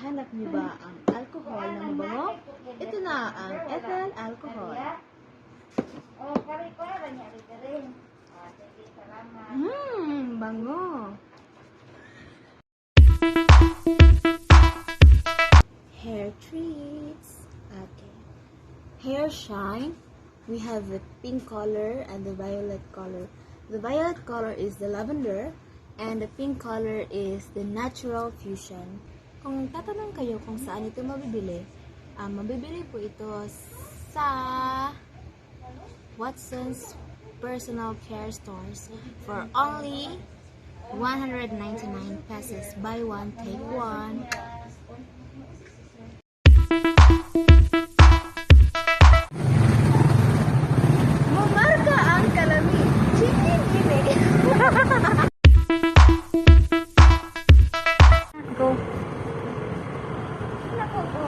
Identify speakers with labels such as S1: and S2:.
S1: Hanap niyo ba ang alcohol na mabango? Ito na ang ethyl alcohol.
S2: Oh, kari ko ra niya rin. Ah, sige, salamat.
S1: Bango. Hair treats. Okay. Hair shine. We have the pink color and the violet color. The violet color is the lavender and the pink color is the natural fusion. Kung tatanong kayo kung saan ito mabibili, mabibili po ito sa Watson's Personal Care Stores for only 199 pesos. Buy one, take one. Mumarka ang kalami. Chicken gini.
S3: Go.
S2: Nako, go.